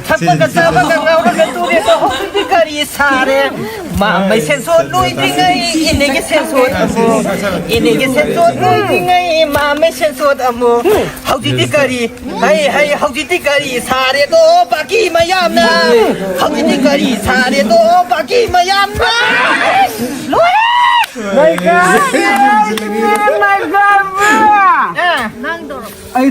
ꯊꯛꯄꯒ ꯆꯥꯕꯒ ꯉꯥꯎꯔꯒ ꯇꯨꯔꯦꯗꯣ ꯍꯧꯖꯤꯛꯇꯤ ꯀꯔꯤ ꯁꯥꯔꯦ? ꯃꯥꯃꯩ ꯁꯦꯟꯁꯣꯠ ꯂꯣꯏꯗ꯭ꯔꯤꯉꯩ ꯏꯅꯦꯒꯤ ꯁꯦꯟꯁꯣꯠ ꯑꯃꯨꯛ, ꯏꯅꯦꯒꯤ ꯁꯦꯟꯁꯣꯠ ꯂꯣꯏꯗ꯭ꯔꯤꯉꯩ ꯃꯥꯃꯩ ꯁꯦꯟꯁꯣꯠ ꯑꯃꯨꯛ꯫ ꯍꯧꯖꯤꯛꯇꯤ ꯀꯔꯤ? ꯍꯩ, ꯍꯩ, ꯍꯧꯖꯤꯛꯇꯤ ꯀꯔꯤ ꯁꯥꯔꯦꯗꯣ ꯕꯥꯀꯤ ꯃꯌꯥꯝꯅ? ꯍꯧꯖꯤꯛꯇꯤ ꯀꯔꯤ ꯁꯥꯔꯦꯗꯣ ꯕꯥꯀꯤ ꯃꯌꯥꯝꯅ? ꯂꯣꯏꯔꯦ! My God! My God! ꯑꯥ꯫ ꯅꯪ ꯇꯧꯔꯣ꯫ ꯑꯩ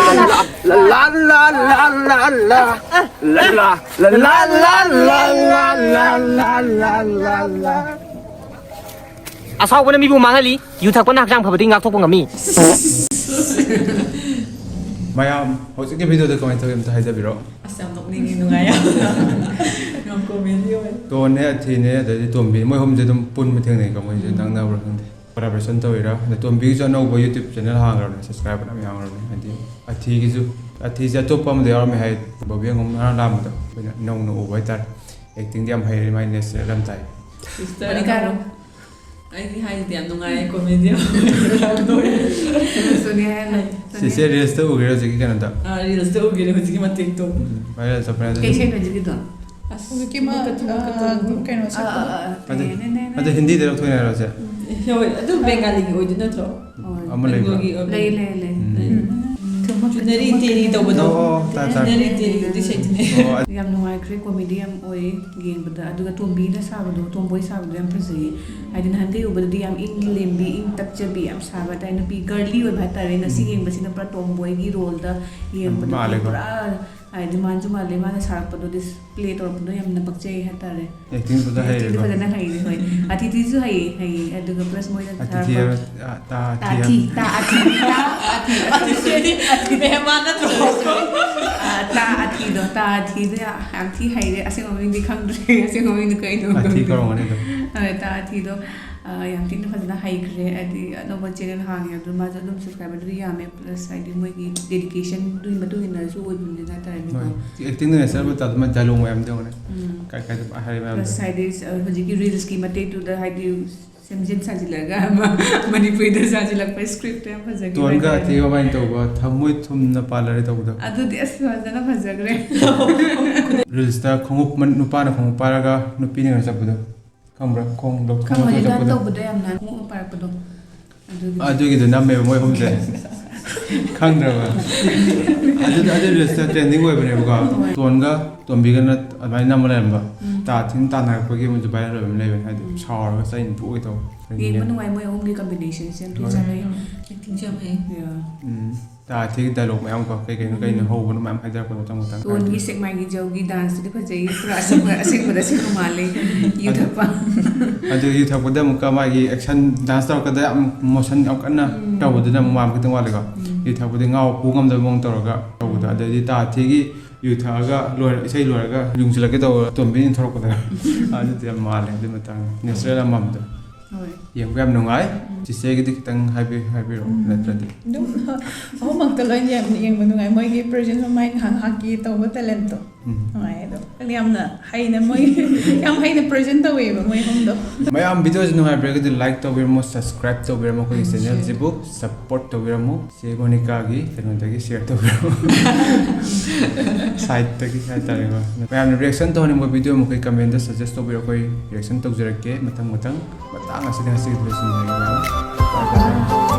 ꯂꯥ, ꯂꯥ, ꯂꯥ, ꯂꯥ, ꯂꯥ, ꯂꯥ, ꯂꯥ, ꯂꯥ, ꯂꯥ, ꯂꯥ, ꯂꯥ, ꯂꯥ, ꯂꯥ, ꯂꯥ, ꯂꯥ, ꯂꯥ, ꯂꯥ꯫ ꯑꯁꯥꯎꯕꯅ ꯃꯤꯕꯨ ꯃꯥꯡꯍꯜꯂꯤ, ꯌꯨ ꯊꯛꯄꯅ ꯍꯛꯆꯥꯡ ꯐꯕꯗꯒꯤ ꯉꯥꯛꯊꯣꯛꯄ ꯉꯝꯃꯤ꯫ ꯃꯌꯥꯝ, ꯍꯧꯖꯤꯛꯀꯤ ꯚꯤꯗꯤꯑꯣꯗ ꯀꯃꯥꯏꯅ ꯇꯧꯒꯦ ꯑꯝꯇ ꯍꯥꯏꯖꯕꯤꯔꯣ꯫ ꯑꯁ, ꯌꯥꯝ ꯅꯣꯛꯅꯤꯡꯉꯤ, ꯅꯨꯡꯉꯥꯏ ꯌꯥꯝꯅ꯫ ꯌꯥꯝ ꯀꯣꯃꯦꯗꯤ ꯑꯣꯏ꯫ ꯇꯣꯟꯅꯦ, ꯑꯊꯤꯅꯦ, ꯑꯗꯩꯗꯤ ꯇꯣꯝꯕꯤ, ꯃꯣꯏ ꯑꯍꯨꯝꯁꯦ ꯑꯗꯨꯝ ꯄꯨꯟꯕ ꯊꯦꯡꯅꯩꯀꯣ, ꯃꯣꯏꯁꯦ ꯅꯛꯅꯕ꯭ꯔꯥ ꯈꯪꯗꯦ꯫ ꯀꯣꯂꯥꯕꯣꯔꯦꯁꯟ ꯇꯧꯔꯤꯔꯥ? ꯑꯗ ꯇꯣꯝꯕꯤꯒꯤꯁꯨ ꯑꯅꯧꯕ YouTube ꯆꯦꯅꯦꯜ ꯍꯥꯡꯈ꯭ꯔꯕꯅꯦ, ꯁꯕꯁꯀ꯭ꯔꯥꯏꯕꯔ ꯌꯥꯝ ꯌꯥꯝꯈ꯭ꯔꯕꯅꯦ꯫ ꯍꯥꯏꯗꯤ ꯑꯊꯤꯒꯤꯁꯨ, ꯑꯊꯤꯁꯦ ꯑꯇꯣꯞꯄ ꯑꯃꯗ ꯌꯥꯎꯔꯝꯃꯦ ꯍꯥꯏ, ꯕꯣꯕꯤ ꯑꯉꯣꯝ ꯉꯔꯥꯡ ꯂꯥꯛꯑꯝꯕꯗꯣ, ꯑꯩꯈꯣꯏꯅ ꯅꯧꯅ ꯎꯕ ꯍꯥꯏꯇꯥꯔꯦ꯫ ꯑꯦꯛꯇꯤꯡꯗꯤ ꯌꯥꯝ ꯍꯩꯔꯦ, ꯃꯥꯏ ꯅꯦꯆꯔꯦꯜ ꯌꯥꯝ ꯇꯥꯏ꯫ ꯁꯤꯁꯇꯔ ꯃꯣꯅꯤꯀꯥꯔꯣ? ꯑꯩꯗꯤ ꯍꯥꯏꯗꯤ ꯌꯥꯝ ꯅꯨꯡꯉꯥꯏ, ꯀꯣꯃꯦꯗꯤ ꯌꯥꯝ ꯑꯣꯏ꯫ ꯁꯣꯅꯤꯌꯥ ꯍꯥꯏꯅ꯫ ꯁꯤꯁꯦ ꯔꯤꯜꯁꯇ ꯎꯈ꯭ꯔꯦ ꯍꯧꯖꯤꯛꯀꯤ ꯀꯩꯅꯣꯗꯣ꯫ ꯑꯥ, ꯔꯤꯜꯁꯇ ꯎꯈ꯭ꯔꯦ ꯍꯧꯖꯤꯛꯀꯤ ꯃꯇꯦꯛꯇꯣ꯫ ꯎꯝ, ꯚꯥꯏꯔꯦꯜ ꯆꯠꯄꯅꯦ ꯑꯗꯨ꯫ ꯀꯩ ꯏꯁꯩꯅꯣ ꯍꯧꯖꯤꯛꯀꯤꯗꯣ? ꯑꯁ, ꯍꯧꯖꯤꯛꯀꯤ ꯑꯃ, ꯊꯨꯝꯃꯛꯀ, ꯊꯨꯝꯃꯛꯀ ꯑ, ꯇꯧꯕꯗꯣ꯫ ꯀꯩꯅꯣ ꯑ, ꯁꯛꯄꯗꯣ꯫ ꯑ, ꯑ, ꯑꯗꯨ, ꯇꯦꯅꯦꯅꯦꯅꯦ꯫ ꯑꯗꯨ ꯍꯤꯟꯗꯤꯗ ꯂꯧꯊꯣꯛꯏꯅꯦ ꯍꯥꯏꯔꯣ ꯁꯦ? ꯍꯣꯏ, ꯑꯗꯨ ꯕꯦꯡꯒꯥꯂꯤꯒꯤ ꯑꯣꯏꯗꯣꯏ ꯅꯠꯇ꯭ꯔꯣ? ꯍꯣꯏ꯫ ꯑꯃ ꯂꯩꯕ꯭ꯔꯣ? ꯕꯦꯡꯒꯣꯂꯤꯒꯤ ꯑꯣꯏꯕ꯫ ꯂꯩ, ꯂꯩ, ꯂꯩ꯫ ꯎꯝ꯫ ꯎꯝ꯫ ꯊꯨꯝꯃꯛꯀ, ꯆꯨꯅꯔꯤ ꯊꯨꯝꯃꯛꯀ ꯇꯦꯔꯤ ꯇꯧꯕꯗꯣ꯫ ꯑꯣ, ꯑꯣ, ꯇꯥꯏ, ꯇꯥꯏ꯫ ꯆꯨꯅꯔꯤ ꯇꯦꯔꯤ ꯑꯗꯨ ꯏꯁꯩꯗꯨꯅꯦ꯫ ꯑꯣ, ꯑ- ꯌꯥꯝ ꯅꯨꯡꯉꯥꯏꯈ꯭ꯔꯦ, ꯀꯣꯃꯦꯗꯤ ꯌꯥꯝ ꯑꯣꯏꯌꯦ ꯌꯦꯡꯕꯗ꯫ ꯑꯗꯨꯒ ꯇꯣꯝꯕꯤꯅ ꯁꯥꯕꯗꯣ, ꯇꯣꯝꯕꯣꯏ ꯁꯥꯕꯗꯣ ꯌꯥꯝ ꯐꯖꯩꯌꯦ꯫ ꯍꯥꯏꯗꯤ ꯅꯍꯥꯟꯈꯩ ꯎꯕꯗꯗꯤ ꯌꯥꯝ ꯏꯪ ꯂꯦꯝꯕꯤ, ꯏꯪ ꯇꯞꯆꯕꯤ ꯌꯥꯝ ꯁꯥꯕ ꯍꯥꯏꯇꯥꯔꯦ, ꯅꯨꯄꯤ ꯒꯔꯂꯤ ꯑꯣꯏꯕ ꯍꯥꯏꯇꯥꯔꯦ꯫ ꯉꯁꯤ ꯎꯝ꯫ ꯌꯦꯡꯕꯁꯤꯅ ꯄꯨꯔꯥ ꯇꯣꯝꯕꯣꯏꯒꯤ ꯔꯣꯜꯗ ꯌꯦꯡꯕꯗꯗꯤ ꯃꯥꯜꯂꯦꯀꯣ꯫ ꯄꯨꯔꯥ ꯍꯥꯏꯗꯤ ꯃꯥꯟꯁꯨ ꯃꯥꯜꯂꯦ, ꯃꯥꯅ ꯁꯥꯔꯛꯄꯗꯣ, ꯗꯤꯁꯄ꯭ꯂꯦ ꯇꯧꯔꯛꯄꯗꯣ ꯌꯥꯝꯅ ꯄꯛꯆꯩ ꯍꯥꯏꯇꯥꯔꯦ꯫ ꯑꯦꯛꯇꯤꯡꯗꯨꯗ ꯑꯦꯛꯇꯤꯡꯗꯤ ꯍꯩꯔꯦꯀꯣ꯫ ꯐꯖꯅ ꯍꯩꯔꯦ, ꯍꯣꯏ꯫ ꯑꯊꯤꯊꯤꯁꯨ ꯍꯩꯌꯦ, ꯍꯩꯌꯦ꯫ ꯑꯗꯨꯒ ꯄ꯭ꯂꯁ ꯃꯣꯏꯅ ꯑꯊꯤꯊꯤ ꯁꯥꯔꯛꯄ ꯍꯥꯏꯕ, ꯑ, ꯇꯥ ꯑꯊꯤ ꯇꯥ ꯍꯥꯏꯕ꯫ ꯑꯊꯤ, ꯇꯥ ꯑꯊꯤ, ꯇꯥ ꯑꯊꯤ꯫ ꯑꯊꯤꯊꯤꯗꯤ ꯃꯦꯍꯃꯥꯟ ꯅꯠꯇ꯭ꯔꯣ? ꯑ, ꯇꯥ ꯑꯊꯤꯗꯣ, ꯇꯥ ꯑꯊꯤꯗꯣ ꯌꯥꯝ, ꯌꯥꯝ ꯊꯤ ꯍꯩꯔꯦ꯫ ꯑꯁꯦꯡꯕ ꯃꯃꯤꯡꯗꯤ ꯈꯪꯗ꯭ꯔꯦ꯫ ꯑꯁꯦꯡꯕ ꯃꯃꯤꯡꯗꯣ ꯀꯩꯅꯣ ꯑꯊꯤ ꯈꯪꯗ꯭ꯔꯦ꯫ ꯀꯧꯔꯝꯒꯅꯤ ꯑꯗꯨꯝ꯫ ꯍꯣꯏ, ꯇꯥ ꯑꯊꯤꯗꯣ꯫ ꯑꯥ, ꯌꯥꯝ ꯊꯤꯅ ꯐꯖꯅ ꯍꯩꯈ꯭ꯔꯦ꯫ ꯍꯥꯏꯗꯤ ꯑꯅꯧꯕ ꯆꯦꯅꯦꯜ ꯍꯥꯡꯉꯦ ꯑꯗꯨ ꯃꯥꯁꯨ ꯑꯗꯨꯝ ꯁꯕꯁꯀ꯭ꯔꯥꯏꯕꯔꯗꯨꯗꯤ ꯌꯥꯝꯃꯦ, ꯄ꯭ꯂꯁ ꯍꯥꯏꯗꯤ ꯃꯣꯏꯒꯤ ꯗꯦꯗꯤꯀꯦꯁꯟꯗꯨꯒꯤ ꯃꯇꯨꯡ ꯏꯟꯅꯁꯨ ꯑꯣꯏꯕꯅꯤꯅ ꯍꯥꯏꯇꯥꯔꯦꯅꯦꯀꯣ꯫ ꯍꯣꯏ꯫ ꯑꯦꯛꯇꯤꯡꯗ ꯅꯦꯆꯔꯕꯨ ꯇꯥꯗ ꯃꯥꯏ ꯗꯥꯏꯂꯣꯛ ꯃꯌꯥꯝꯗꯣ ꯌꯦꯡꯉꯨꯅꯦ꯫ ꯎꯝ꯫ ꯀꯥꯏ ꯀꯥꯏꯗ ꯍꯥꯏꯔꯤ ꯃꯌꯥꯝꯗꯣ꯫ ꯄ꯭ꯂꯁ ꯍꯥꯏꯗꯤ ꯑ, ꯍꯧꯖꯤꯛꯀꯤ ꯔꯤꯜꯁꯀꯤ ꯃꯇꯦꯛꯇꯨꯗ ꯍꯥꯏꯗꯤ ꯁꯦꯝꯖꯤꯟ ꯁꯥꯖꯤꯜꯂꯒ ꯑꯃ ꯃꯅꯤꯄꯨꯔꯤꯗ ꯁꯥꯖꯤꯜꯂꯛꯄ ꯁꯀ꯭ꯔꯤꯞꯇꯣ ꯌꯥꯝ ꯐꯖꯈꯤꯕ ꯇꯣꯟꯒ ꯍꯥꯏꯇꯥꯔꯦ꯫ ꯑꯊꯤꯒ ꯃꯥꯏꯅ ꯇꯧꯕ ꯊꯃꯣꯏ ꯊꯨꯝꯅ ꯄꯥꯜꯂꯔꯦ ꯇꯧꯕꯗꯣ꯫ ꯑꯗꯨꯗꯤ ꯑꯁ ꯐꯖꯅ ꯐꯖꯈ꯭ꯔꯦ꯫ ꯔꯤꯜꯁꯇ ꯈꯣꯡꯎꯞ ꯃꯟ-, ꯅꯨꯄꯥꯅ ꯈꯣꯡꯎꯞ ꯄꯥꯏꯔꯒ ꯅꯨꯄꯤꯅ ꯀꯩꯅꯣ ꯆꯠꯄꯗꯣ ꯈꯪꯕ꯭ꯔꯥ? ꯈꯣꯡ ꯂꯧ-, ꯈꯪꯉꯦ, ꯈꯣꯡꯎꯞ ꯍꯧꯖꯤꯛꯀꯥꯟ ꯆꯠꯄꯗꯣ꯫ ꯇꯧꯕꯗꯣ ꯌꯥꯝꯅ ꯈꯣꯡꯎꯞ ꯄꯥꯏꯔꯛꯄꯗꯣ꯫ ꯑꯗꯨꯒꯤ ꯑꯗꯨꯒꯤꯗꯣ ꯅꯝꯃꯦꯕ ꯃꯣꯏ ꯑꯍꯨꯝꯁꯦ꯫ ꯈꯪꯗ꯭ꯔꯕ? ꯑꯗꯨ, ꯑꯗꯨ ꯔꯤꯜꯁꯇ ꯇ꯭ꯔꯦꯟꯗꯤꯡ ꯑꯣꯏꯕꯅꯦꯕꯀꯣ꯫ ꯍꯣꯏ꯫ ꯇꯣꯟꯒ ꯇꯣꯝꯕꯤꯒꯅ ꯑꯗꯨꯃꯥꯏꯅ ꯅꯝꯃ ꯂꯩꯔꯝꯕ꯫ ꯎꯝ꯫ ꯇꯥ ꯊꯤꯟ ꯇꯥꯟꯅꯔꯛꯄꯒꯤ ꯑꯃ ꯚꯥꯏꯔꯦꯜ ꯑꯣꯏꯕ ꯑꯃ ꯂꯩꯕꯅꯦ, ꯍꯥꯏꯗꯤ ꯎꯝ꯫ ꯁꯥꯎꯔꯒ ꯆꯩꯅ ꯄꯨꯒꯦ ꯇꯧꯕ꯫ ꯌꯦꯡꯕ ꯅꯨꯡꯉꯥꯏ ꯃꯣꯏ ꯑꯍꯨꯝꯒꯤ ꯀꯝꯕꯤꯅꯦꯁꯟꯁꯦ ꯌꯥꯝ ꯊꯤ ꯍꯣꯏ꯫ ꯆꯥꯟꯅꯩ꯫ ꯑꯦꯛꯇꯤꯡꯁꯨ ꯌꯥꯝ ꯍꯩ꯫ Yeah꯫ ꯎꯝ꯫ ꯇꯥ ꯊꯤꯒꯤ ꯗꯥꯏꯂꯣꯛ ꯃꯌꯥꯝ ꯀꯣ, ꯀꯩ ꯀꯩꯅꯣ ꯀꯩꯅꯣ ꯍꯧꯕꯅꯣ ꯃꯌꯥꯝ ꯍꯥꯏꯗꯔꯛꯄ ꯃꯊꯪ ꯃꯊꯪ꯫ ꯇꯣꯟꯒꯤ ꯁꯦꯛꯃꯥꯏꯒꯤ ꯖꯧꯒꯤ ꯗꯥꯟꯁꯇꯨꯗꯤ ꯐꯖꯩ, ꯄꯨꯔꯥ ꯑꯁꯦꯡꯕ, ꯑꯁꯦꯡꯕꯗ ꯑꯁꯦꯡꯕ ꯃꯥꯜꯂꯦ꯫ ꯌꯨ ꯊꯛꯄ꯫ ꯑꯗꯨ ꯌꯨ ꯊꯛꯄꯗ ꯑꯃꯨꯛꯀ ꯃꯥꯒꯤ ꯑꯦꯛꯁꯟ ꯗꯥꯟꯁ ꯇꯧꯔꯛꯄꯗ ꯌꯥꯝ ꯃꯣꯁꯟ ꯌꯥꯝ ꯀꯟꯅ ꯎꯝ꯫ ꯇꯧꯕꯗꯨꯅ ꯑꯃꯨꯛ ꯃꯥꯟꯕ ꯈꯤꯇꯪ ꯋꯥꯠꯂꯤꯀꯣ꯫ ꯎꯝ꯫ ꯌꯨ ꯊꯛꯄꯗꯤ ꯉꯥꯎ ꯄꯨ ꯉꯝꯗꯕ ꯃꯑꯣꯡ ꯇꯧꯔꯒ ꯇꯧꯕꯗꯣ꯫ ꯑꯗꯩꯗꯤ ꯇꯥ ꯊꯤꯒꯤ ꯌꯨ ꯊꯛꯑꯒ ꯂꯣꯏꯔ-, ꯏꯁꯩ ꯂꯣꯏꯔꯒ ꯌꯨꯡꯁꯤꯜꯂꯛꯀꯦ ꯇꯧꯕ ꯇꯣꯝꯕꯤꯅ ꯏꯟꯊꯣꯔꯛꯄꯗꯣ꯫ ꯑꯗꯨꯗꯤ ꯌꯥꯝ ꯃꯥꯜꯂꯦ ꯑꯗꯨ ꯃꯇꯥꯡꯗ꯫ ꯅꯦꯆꯔꯦꯜ ꯌꯥꯝ ꯃꯥꯟꯕꯗꯣ꯫ ꯍꯣꯏ꯫ ꯌꯦꯡꯕ ꯌꯥꯝ ꯅꯨꯡꯉꯥꯏ꯫ ꯆꯤꯆꯦꯒꯤꯗꯤ ꯈꯤꯇꯪ ꯍꯥꯏꯕꯤ-, ꯍꯥꯏꯕꯤꯔꯛꯑꯣ, ꯅꯠꯇ꯭ꯔꯗꯤ꯫ ꯑꯗꯨꯝ ꯑꯍꯨꯝꯃꯛꯇ ꯂꯣꯏ ꯌꯦꯡ-, ꯌꯦꯡꯕ ꯅꯨꯡꯉꯥꯏ꯫ ꯃꯣꯏꯒꯤ ꯄ꯭ꯔꯖꯦꯟ ꯃꯃꯥꯏ ꯉꯥꯏꯍꯥꯛ ꯉꯥꯏꯍꯥꯛꯀꯤ ꯇꯧꯕ ꯇꯦꯂꯦꯟꯠꯇꯣ ꯎꯝ꯫ ꯅꯨꯡꯉꯥꯏ꯫ ꯑꯗꯣ ꯌꯥꯝꯅ ꯍꯩꯅ ꯃꯣꯏ ꯌꯥꯝ ꯍꯩꯅ ꯄ꯭ꯔꯖꯦꯟ ꯇꯧꯋꯦꯕ ꯃꯣꯏ ꯑꯍꯨꯝꯗꯣ꯫ ꯃꯌꯥꯝ ꯚꯤꯗꯤꯑꯣꯁꯤ ꯅꯨꯡꯉꯥꯏꯕꯤꯔꯒꯗꯤ ꯂꯥꯏꯛ ꯇꯧꯕꯤꯔꯝꯃꯣ, ꯁꯕꯁꯀ꯭ꯔꯥꯏꯕ ꯇꯧꯕꯤꯔꯝꯃꯣ, ꯑꯩꯈꯣꯏꯒꯤ ꯆꯦꯅꯦꯜꯁꯤꯕꯨ ꯁꯞꯄꯣꯔꯠ ꯇꯧꯕꯤꯔꯝꯃꯣ꯫ ꯆꯦ ꯃꯣꯅꯤꯀꯥꯒꯤ ꯀꯩꯅꯣꯗꯒꯤ ꯁꯤꯌꯔ ꯇꯧꯕꯤꯔꯝꯃꯣ꯫ ꯁꯥꯏꯠꯇꯒꯤ ꯍꯥꯏꯇꯥꯔꯦꯀꯣ꯫ ꯃꯌꯥꯝꯅ ꯔꯤꯌꯦꯛꯁꯟ ꯇꯧꯍꯟꯅꯤꯡꯕ ꯚꯤꯗꯤꯑꯣ ꯃꯈꯩ ꯀꯃꯦꯟꯗ ꯁꯖꯦꯁ ꯇꯧꯕꯤꯔꯣ, ꯑꯩꯈꯣꯏ ꯔꯤꯌꯦꯛꯁꯟ ꯇꯧꯖꯔꯛꯀꯦ ꯃꯊꯪ ꯃꯊꯪ꯫ ꯃꯇꯥꯡ ꯑꯁꯤꯗ ꯉꯁꯤꯒꯤꯗꯤ ꯂꯣꯏꯁꯤꯟꯖꯔꯒꯦ ꯃꯌꯥꯝ꯫ Bye bye꯫